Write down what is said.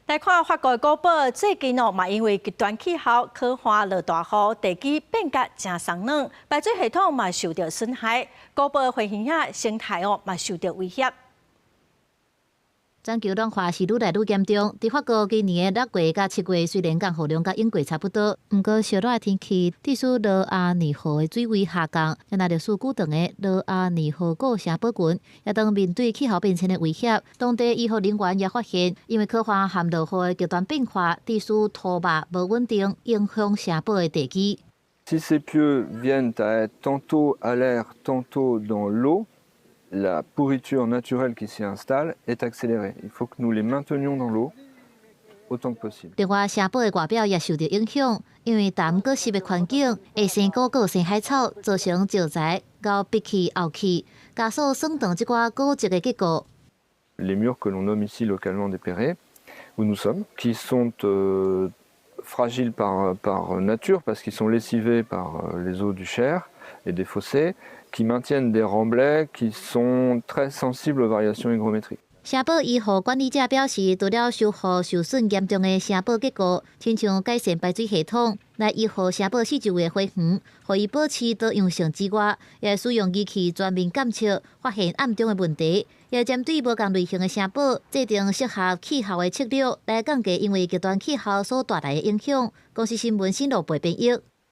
來看法國的古堡，最近哦嘛，因為極端氣候，乾旱落大雨，地基變甲誠鬆軟，排水系統嘛受到損害，古堡花園仔生態哦嘛受到威脅。全球暖化是愈來愈嚴重。佇法國今年的六月佮七月，雖然降雨量佮應過差不多，毋過燒熱的天氣致使羅阿尼河的水位下降，若歷史久長的羅阿尼河古城堡群也當面對氣候變遷的威脅。當地醫護人員也發現，因為乾旱和落雨的極端變化，致使土壩無穩定，影響城堡的地基。 Si ces pieux viennent à être tantôt à l'air, tantôt dans l'eau, la pourriture naturelle qui s'y installe est accélérée. Il faut que nous les maintenions dans l'eau autant que possible. 另外，城堡的外表也受到影響，因為乾閣濕的環境會生果閣生海草，造成石材𠢕逼去漚去，加速損斷這寡古蹟的結構。 Les murs que l'on nomme ici localement des perrets, où nous sommes, qui sont fragiles par nature parce qu'ils sont lessivés par les eaux du Cher et des fossés, qui maintiennent des remblais qui sont très sensibles aux variations hygrométriques. 城堡維護管理者表示，除了修復受損嚴重的城堡結構，親像改善排水系統，來維護城堡四周圍的花園，予伊保持多樣性之外，也使用儀器全面監測，發現暗中的問題，也針對無仝類型的城堡，制定適合氣候的策略，來降低因為極端氣候所帶來的影響。公視新聞新羅貝編譯。